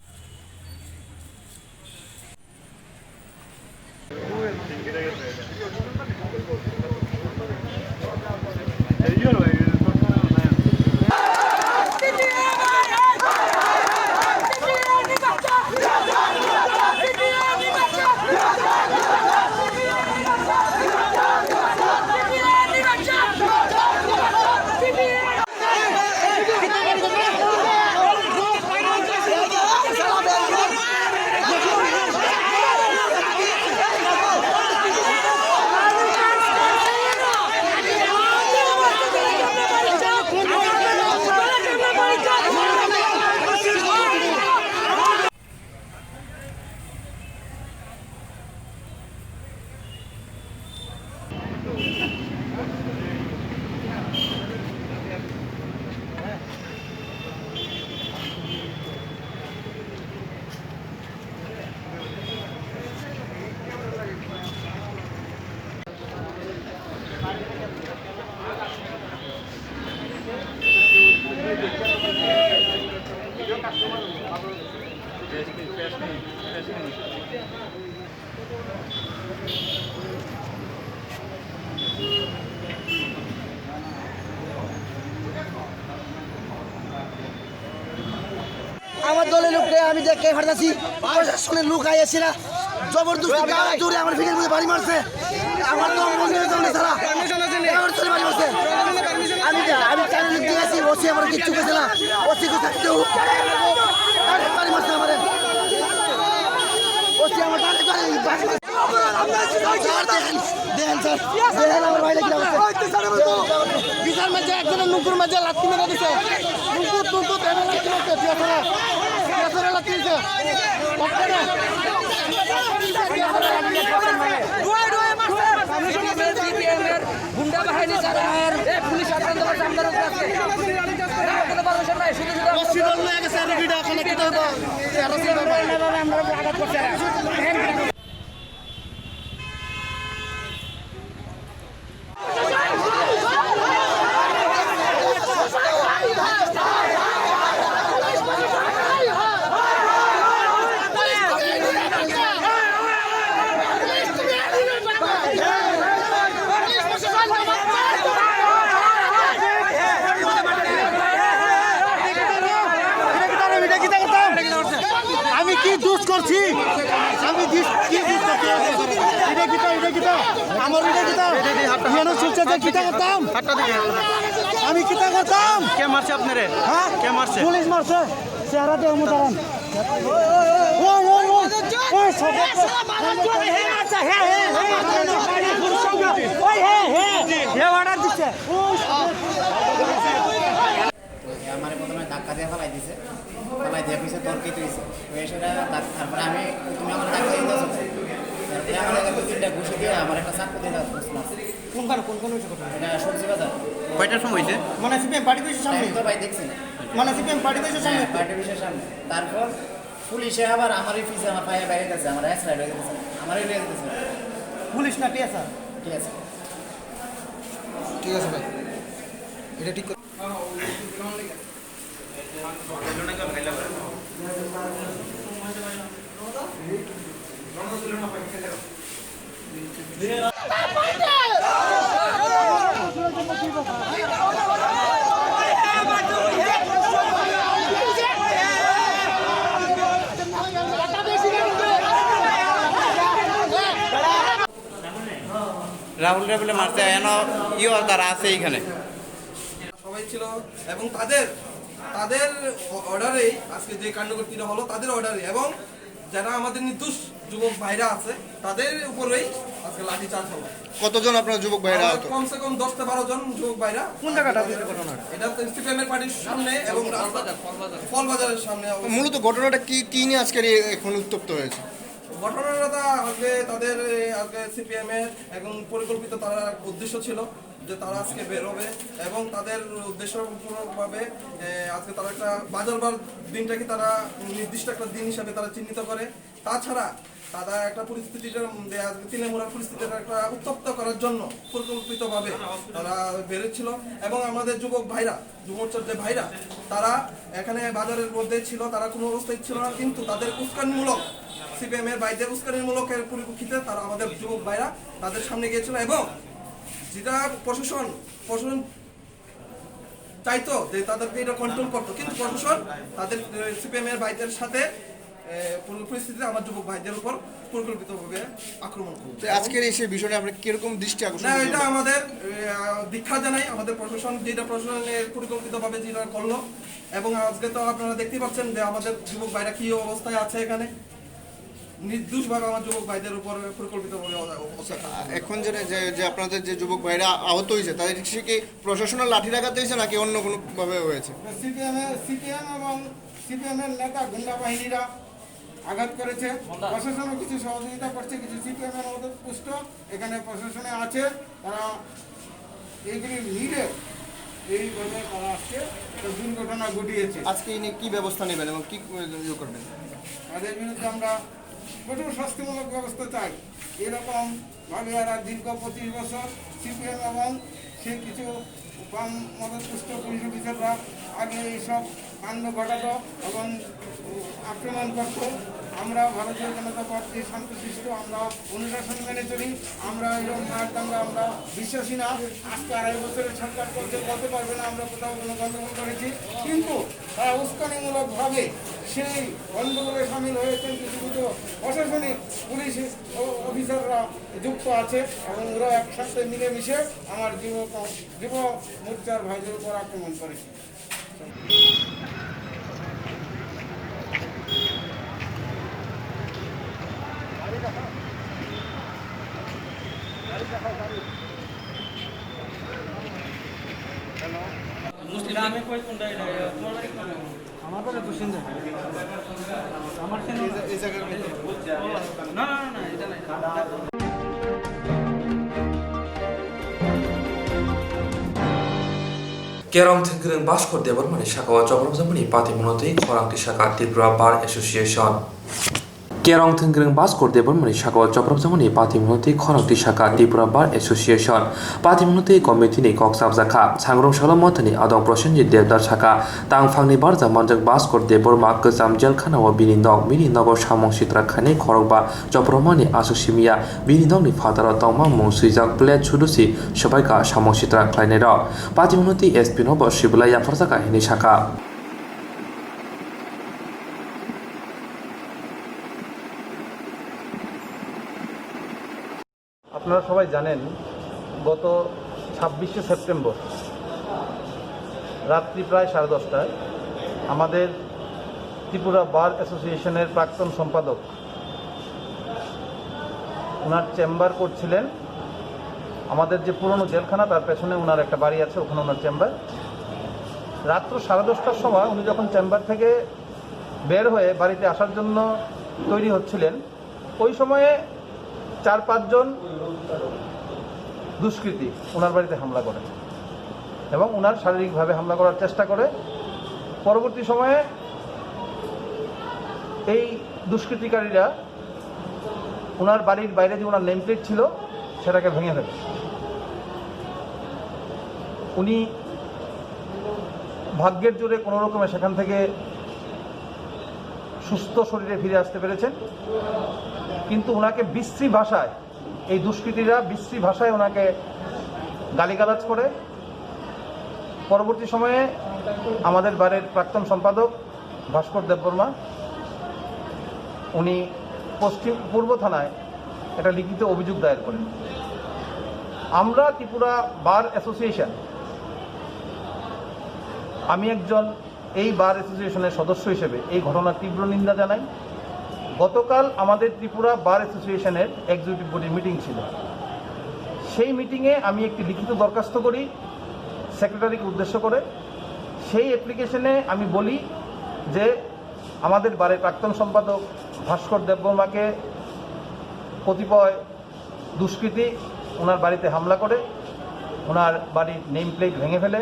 আমার দলের লোককে আমি দেখে ফাটাচ্ছি, প্রশাসনের লোক আইয়াছিলা, জবরদস্তি গাড়ি জোরে আমার ফিকের মধ্যে বাড়ি মারছে। আমার তো মন্দিরে যাওয়া ছাড়া আমার চলে বাড়ি মারছে। আমি যা- আমি চ্যানেল দিয়ে আছি, ওসি আমার কিচ্ছু করছে না। ওসি কোথায় কেউ? আরে বাড়ি মারছে আমারে। ওসি আমার ডানে ডানে বাড়ি মারছে। স্যার, দেখেন, দেখেন স্যার, দেখেন আমার ভাইরে কিরকম করছে। বিচার মাঝে একজনের নুকুর মাঝে লাথি মেরে দিছে। নুকুর, নুকুর, এমন লাথি মারছে, পিয়াসরা। পিয়াসরা লাথি দিছে। সিপিএমের গুন্ডা বাহিনী যারা, এ, পুলিশ আক্রান্ত করছে, আমরাও করছে। কোনো পারমিশন নাই, শুধু শুধু আমি কি দুষ করছি? আমি দিস- কি দুষ করছি? এটা কিতা? এটা কিতা? আমার এটা কিতা? ইয়ানো সুরচাতে কিতা করতাম? আমি কিতা করতাম? কে মারছে আপনারে? হ্যাঁ? কে মারছে? পুলিশ মারছে। চেহারা দিয়ে মুদারান। ওই, ওই, ওই। ওই, সব- ওই, হে, হে। হে অর্ডার দিছে। ওই, সব- তো এ আমারে প্রথমে ধাক্কা দিয়ে ফালাই দিছে, ফালাই দিয়ে কইছে, "তোর কি তুই?" তো এসে ধাক-, তারপরে আমি, "তুমি আমার ধাক্কা দিয়ে দাও।" তারপরে আমার একটা দুই তিনটা ঘুষি দিয়ে আমার একটা চাকু দিয়ে দাও, ঘুষ মারছে। কোনখানে, কোন, কোন হয়েছে ঘটনা? এটা সবজি বাজার। কয়টার সময় হয়েছে? মানে সিপিএম পার্টি অফিসের সামনে? আমি তো ভাই দেখছি না। মানে সিপিএম পার্টি অফিসের সামনে? হ্যাঁ, পার্টি অফিসের সামনে। তারপর পুলিশে আবার আমার এই পিছে আমার পায়ে বাইরে গেছে, আমার এক সাইড হয়ে গেছে, আমার এই লেগে গেছে। পুলিশ না টিএসআর? টিএসআর। ঠিক আছে ভাই, এটা ঠিক করে। রাহুল রে বলে মারছে, এন ইও তারা আছে এইখানে। সবাই ছিল এবং তাদের, তাদের অ-, অর্ডারেই আজকে যে কাণ্ডকীর্তিটা হলো, তাদের অর্ডারে। এবং যারা আমাদের নির্দোষ যুবক ভাইরা আছে, তাদের উপরেই আজকে লাঠিচার্জ হলো। কতজন আপনার যুবক ভাইরা আমার আহত? কমসে কম দশ থেকে বারো জন যুবক ভাইরা। কোন জায়গাটা হয়েছে ঘটনাটা? এটা তো সিপিএম এর পার্টির সামনে এবং রাস্তা, ফল বাজারের সামনে অবস্থিত। মূলত ঘটনাটা কি, কি নিয়ে আজকের এই এখন উত্তপ্ত হয়েছে? ঘটনাটা তো আজকে তাদের, আজকে সিপিএম এর এবং পরিকল্পিত তারা উদ্দেশ্য ছিল যে তারা আজকে বের হবে এবং তাদের উদ্দেশ্যপূর্ণভাবে, এ, আজকে তারা একটা বাজার বার দিনটাকে তারা নির্দিষ্ট একটা দিন হিসাবে তারা চিহ্নিত করে। তাছাড়া তারা একটা পরিস্থিতিটার মধ্যে আজকে তিলেমুড়ার পরিস্থিতিটা একটা উত্তপ্ত করার জন্য পরিকল্পিতভাবে তারা বেরোচ্ছিল এবং আমাদের যুবক ভাইরা, যুব মোর্চার যে ভাইরা, তারা এখানে বাজারের মধ্যে ছিল, তারা কোনো অবস্থায় ছিল না, কিন্তু তাদের উস্কানিমূলক, সিপিএম এর ভাইদের উস্কানিমূলকের পরিপ্রেক্ষিতে তারা আমাদের যুবক ভাইরা তাদের সামনে গিয়েছিল এবং যেটা প্রশাসন, প্রশাসন চাইতো যে তাদেরকে এটা কন্ট্রোল করতো, কিন্তু প্রশাসন তাদের, এ, সিপিএম এর ভাইদের সাথে, এ, পুরো পরিস্থিতিতে আমার যুবক ভাইদের উপর পরিকল্পিতভাবে আক্রমণ করলো। তো আজকের এই সেই বিষয়টা আপনি কিরকম দৃষ্টি আকর্ষণ না, করলেন? এটা আমাদের, এ, আ, দীক্ষা জানাই, আমাদের প্রশাসন যেটা প্রশাসনের পরিকল্পিতভাবে যেটা করলো, এবং আজকে তো আপনারা দেখতেই পাচ্ছেন যে আমাদের যুবক ভাইরা কি অবস্থায় আছে এখানে। নির্দোষভাবে আমার যুবক ভাইদের উপর পরিকল্পিতভাবে অ-, অ-, অত্যাচার করা হলো। এখন যে, যে, যে আপনাদের যে যুবক ভাইরা আহত হয়েছে, তাদের সে কি প্রশাসনের লাঠি ডাকাতে হয়েছে নাকি অন্য কোনোভাবে হয়েছে? সিপিএম এর, সিপিএম এবং সিপিএম এর নেতা গুন্ডা বাহিনীরা আঘাত করেছে। প্রশাসনও কিছু সহযোগিতা করছে, কিছু সিপিএম এর মতো পুষ্ট এখানে প্রশাসনে আছে, তারা এইগুলি মিলে এইভাবে তারা আজকে একটা দুর্ঘটনা ঘটিয়েছে। আজকে এই নিয়ে কি ব্যবস্থা নেবেন এবং কি, ইয়ে করবেন? তাদের বিরুদ্ধে আমরা কঠোর শাস্তিমূলক ব্যবস্থা চাই। এরকম ভাবে এরা দীর্ঘ পঁচিশ বছর সিপিএম এবং সে কিছু বাম মদতপুষ্ট পুলিশ অফিসাররা আগে এইসব কাণ্ড ঘটাতো এবং আক্রমণ করতো। আমরা ভারতীয় জনতা পার্টি শান্তিশিষ্ট, আমরা অনুশাসন মেনে চলি। আমরা এরকম মারদাঙ্গা আমরা বিশ্বাসী না। আজকে আড়াই বছরের সরকার চলছে, বলতে পারবে না আমরা কোথাও কোনো গণ্ডগোল করেছি, কিন্তু তারা উস্কানিমূলকভাবে সেই গণ্ডগোলে সামিল হয়েছেন কিছু কিছু প্রশাসনিক পুলিশ অ-, অফিসাররা যুক্ত আছে এবং ওরা একসাথে মিলেমিশে আমার যুব কং-, যুব মোর্চার ভাইদের উপর আক্রমণ করেছে। মুসলিম। আমার বাড়ি দুশিন্দা। আমার ছেলে এই জা-, এই জায়গার মধ্যে। না, না, না, না, এটা নাই। Kerong thwngkwrwng Bhaskor Debbarmani sakao chopropjamani patimungno twi khorang tisaka Tripura Bar Association. Kerong thwngkwrwng Bhaskor Debbarmani sakao chopropjamani patimungno twi khorang tisaka Tripura Bar Association. Patimungno twi committee ni kok chapjakha. Sangrong salo mothani adong Prosenjit Debdar saka, tangphangni barja manjak Bhaskor Debbarma kwcham jelkhanao bini nok, bini nogo samung sitra khainai khorokba chopropmani aswk simiya. Bini nokni phataro tongma mung swijak plate sudusi swbaikha samung sitra khlainairok. Patimungno twi S P no bo sibwlai yapharjakha hinwi sakha. আপনারা সবাই জানেন, গত ছাব্বিশে সেপ্টেম্বর রাত্রি প্রায় সাড়ে দশটায় আমাদের ত্রিপুরা বার অ্যাসোসিয়েশনের প্রাক্তন সম্পাদক ওনার চেম্বার করছিলেন। আমাদের যে পুরনো জেলখানা, তার পেছনে ওনার একটা বাড়ি আছে, ওখানে ওনার চেম্বার। রাত্র সাড়ে দশটার সময় উনি যখন চেম্বার থেকে বের হয়ে বাড়িতে আসার জন্য তৈরি হচ্ছিলেন, ওই সময়ে চার পাঁচজন দুষ্কৃতী ওনার বাড়িতে হামলা করে এবং ওনার শারীরিকভাবে হামলা করার চেষ্টা করে। পরবর্তী সময়ে এই দুষ্কৃতিকারীরা ওনার বাড়ির বাইরে যে ওনার নেম প্লেট ছিল, সেটাকে ভেঙে ফেলে। উনি ভাগ্যের জোরে কোনো রকমে সেখান থেকে সুস্থ শরীরে ফিরে আসতে পেরেছেন, কিন্তু ওনাকে বিশ্রী ভাষায়, এই দুষ্কৃতীরা বিশ্রী ভাষায় ওনাকে গালিগালাজ করে। পরবর্তী সময়ে আমাদের বারের প্রাক্তন সম্পাদক ভাস্কর দেববর্মা, উনি পশ্চিম পূর্ব থানায় একটা লিখিত অভিযোগ দায়ের করেন। আমরা ত্রিপুরা বার অ্যাসোসিয়েশন, আমি একজন এই বার অ্যাসোসিয়েশনের সদস্য হিসেবে এই ঘটনার তীব্র নিন্দা জানাই। গতকাল আমাদের ত্রিপুরা বার অ্যাসোসিয়েশনের এক্সিকিউটিভ বডির মিটিং ছিল। সেই মিটিংয়ে আমি একটি লিখিত দরখাস্ত করি সেক্রেটারিকে উদ্দেশ্য করে। সেই অ্যাপ্লিকেশনে আমি বলি যে আমাদের বারের প্রাক্তন সম্পাদক ভাস্কর দেববর্মাকে কতিপয় দুষ্কৃতী ওনার বাড়িতে হামলা করে, ওনার বাড়ির নেম প্লেট ভেঙে ফেলে।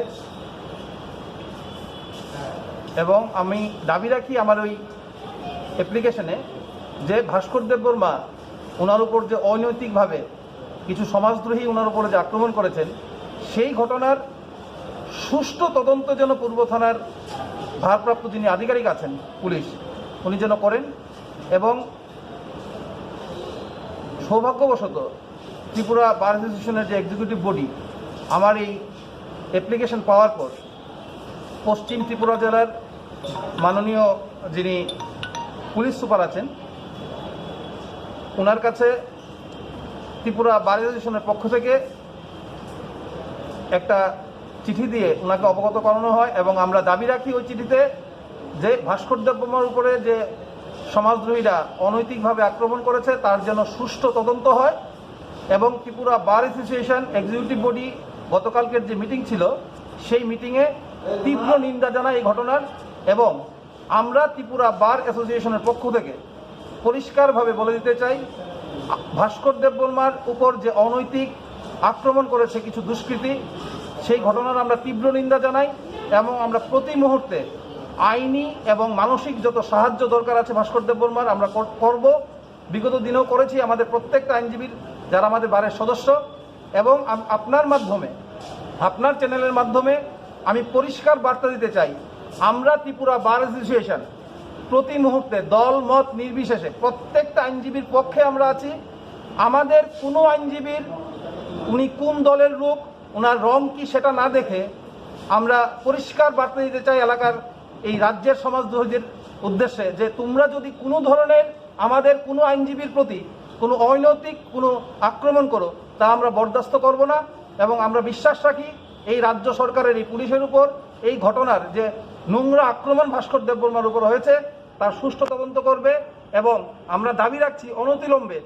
এবং আমি দাবি রাখি আমার ওই অ্যাপ্লিকেশনে যে ভাস্কর দেববর্মা ওনার উপর যে অনৈতিকভাবে কিছু সমাজদ্রোহী ওনার উপরে যে আক্রমণ করেছেন, সেই ঘটনার সুষ্ঠু তদন্ত যেন পূর্ব থানার ভারপ্রাপ্ত যিনি আধিকারিক আছেন পুলিশ, উনি যেন করেন। এবং সৌভাগ্যবশত ত্রিপুরা বার অ্যাসোসিয়েশনের যে এক্সিকিউটিভ বডি আমার এই অ্যাপ্লিকেশন পাওয়ার পর পশ্চিম ত্রিপুরা জেলার মাননীয় যিনি পুলিশ সুপার আছেন, ওনার কাছে ত্রিপুরা বার অ্যাসোসিয়েশনের পক্ষ থেকে একটা চিঠি দিয়ে ওনাকে অবগত করানো হয় এবং আমরা দাবি রাখি ওই চিঠিতে যে ভাস্কর দেববর্মার উপরে যে সমাজদ্রোহীরা অনৈতিকভাবে আক্রমণ করেছে, তার যেন সুষ্ঠু তদন্ত হয় এবং Tripura bar association executive body গতকালকের যে মিটিং ছিল, সেই মিটিংয়ে তীব্র নিন্দা জানায় এই ঘটনার। এবং আমরা ত্রিপুরা বার অ্যাসোসিয়েশনের পক্ষ থেকে পরিষ্কারভাবে বলে দিতে চাই, ভাস্কর দেববর্মার উপর যে অনৈতিক আক্রমণ করেছে কিছু দুষ্কৃতী, সেই ঘটনার আমরা তীব্র নিন্দা জানাই এবং আমরা প্রতি মুহূর্তে আইনি এবং মানসিক যত সাহায্য দরকার আছে ভাস্কর দেববর্মার, আমরা কর-, করব। বিগত দিনেও করেছি আমাদের প্রত্যেকটা আইনজীবীর, যারা আমাদের বারের সদস্য। এবং আম-, আপনার মাধ্যমে, আপনার চ্যানেলের মাধ্যমে আমি পরিষ্কার বার্তা দিতে চাই, আমরা ত্রিপুরা বার অ্যাসোসিয়েশন প্রতি মুহূর্তে দল মত নির্বিশেষে প্রত্যেকটা আইনজীবীর পক্ষে আমরা আছি। আমাদের কোনো আইনজীবীর উনি কোন দলের লোক, ওনার রং কি, সেটা না দেখে আমরা পরিষ্কার বার্তা দিতে চাই এলাকার এই রাজ্যের সমাজদ্রোহীদের উদ্দেশ্যে যে তোমরা যদি কোনো ধরনের, আমাদের কোনো আইনজীবীর প্রতি কোনো অনৈতিক কোনো আক্রমণ করো, তা আমরা বরদাস্ত করব না। এবং আমরা বিশ্বাস রাখি এই রাজ্য সরকারের এই পুলিশের উপর এই ঘটনার যে নোংরা আক্রমণ ভাস্কর দেববর্মার উপর হয়েছে, তার সুষ্ঠু তদন্ত করবে এবং আমরা দাবি রাখছি অনতিবিলম্বে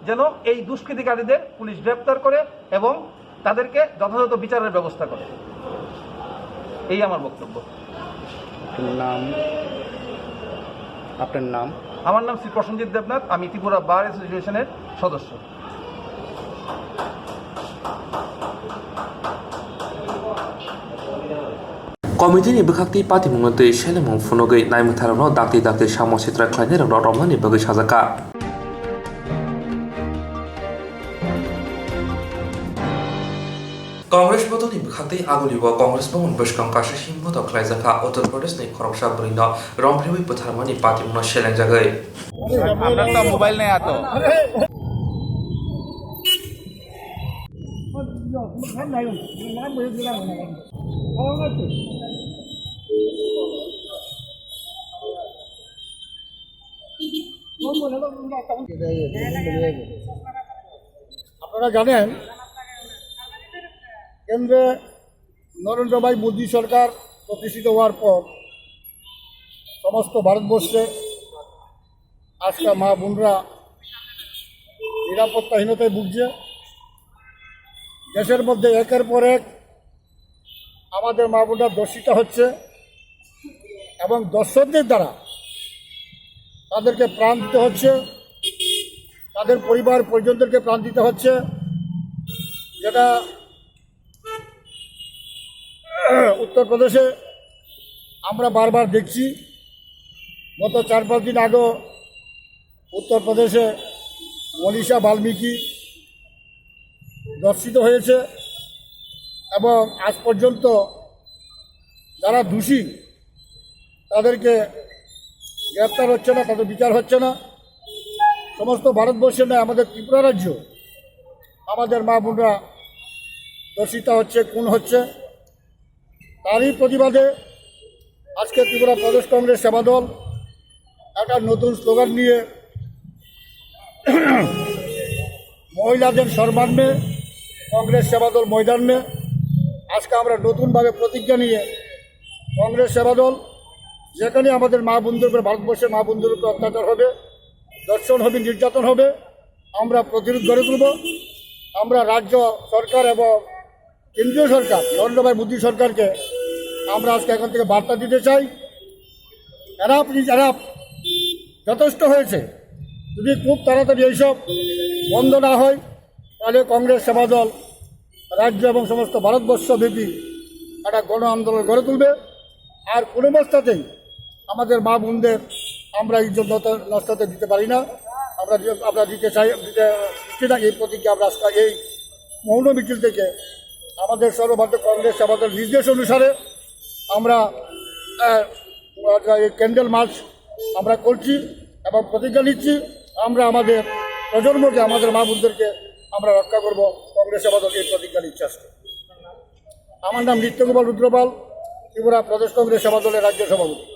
যেন এই দুষ্কৃতিকারীদের পুলিশ গ্রেপ্তার করে এবং তাদেরকে যথাযথ বিচারের ব্যবস্থা করে। এই আমার বক্তব্য। আপনার নাম? আপনার নাম? আমার নাম শ্রী প্রসেনজিৎ দেবনাথ, আমি ত্রিপুরা বার অ্যাসোসিয়েশনের সদস্য। Committee ni bwkhaktwi patimungno twi selemung phunugwi naimwtharokno dakti dakti samo sitra khlainairokno romnani bagwi sajak kha. Congress bodolni bwkhaktwi agulio Congress Bhavan bwskang kaisa singbodo khlaijak kha. Uttar Pradeshni khoroksa bwrwino romphrewi bwtharmani patimungno selengjagwi. আপনার তো মোবাইল নেই এত। আপনারা জানেন, কেন্দ্রে নরেন্দ্র ভাই মোদী সরকার প্রতিষ্ঠিত হওয়ার পর সমস্ত ভারতবর্ষে আজকে মা বোনরা নিরাপত্তাহীনতায় ভুগছে। দেশের মধ্যে একের পর এক আমাদের মা বোনরা ধর্ষিতা হচ্ছে এবং ধর্ষকদের দ্বারা তাদেরকে প্রাণ দিতে হচ্ছে, তাদের পরিবার পরিজনদেরকে প্রাণ দিতে হচ্ছে, যেটা উত্তরপ্রদেশে আমরা বারবার দেখছি। গত চার পাঁচ দিন আগেও উত্তরপ্রদেশে মনীষা বাল্মীকি ধর্ষিত হয়েছে এবং আজ পর্যন্ত যারা দোষী তাদেরকে গ্রেপ্তার হচ্ছে না, তাদের বিচার হচ্ছে না। সমস্ত ভারতবর্ষের নয়, আমাদের ত্রিপুরা রাজ্য আমাদের মা বোনরা ধর্ষিতা হচ্ছে, খুন হচ্ছে। তারই প্রতিবাদে আজকে ত্রিপুরা প্রদেশ কংগ্রেস সেবা দল একটা নতুন স্লোগান নিয়ে মহিলাদের সম্মান মে কংগ্রেস সেবা দল ময়দান মে আজকে আমরা নতুনভাবে প্রতিজ্ঞা নিয়ে কংগ্রেস সেবা দল যেখানে আমাদের মা বোনদের উপরে, ভারতবর্ষের মা বোনদের উপরে অত্যাচার হবে, ধর্ষণ হবে, নির্যাতন হবে, আমরা প্রতিরোধ গড়ে তুলব। আমরা রাজ্য সরকার এবং কেন্দ্রীয় সরকার, নরেন্দ্র ভাই মোদী সরকারকে আমরা আজকে এখান থেকে বার্তা দিতে চাই, এনাফ ইজ এনাফ, যথেষ্ট হয়েছে। যদি খুব তাড়াতাড়ি এইসব বন্ধ না হয়, তাহলে কংগ্রেস সেবা দল রাজ্য এবং সমস্ত ভারতবর্ষ ব্যাপী একটা গণ আন্দোলন গড়ে তুলবে। আর কোনো অবস্থাতেই আমাদের মা বোনদের আমরা ইজ্জত নত-, নষ্ট হতে দিতে পারি না। আমরা দি-, আমরা দিতে চাই, দিতে দিচ্ছি না। এই প্রতিজ্ঞা আমরা আজকে এই মৌন মিছিল থেকে আমাদের সর্বভারতীয় কংগ্রেস আমাদের নির্দেশ অনুসারে আমরা, আহ, এই ক্যান্ডেল মার্চ আমরা করছি এবং প্রতিজ্ঞা নিচ্ছি আমরা আমাদের প্রজন্মকে, আমাদের মা বোনদেরকে আমরা রক্ষা করব। কংগ্রেস আমাদের এই প্রতিজ্ঞা নিচ্ছে আজকে। আমার নাম নিত্যগোপাল রুদ্রপাল, ত্রিপুরা প্রদেশ কংগ্রেস সেবা দলের রাজ্য সভাপতি।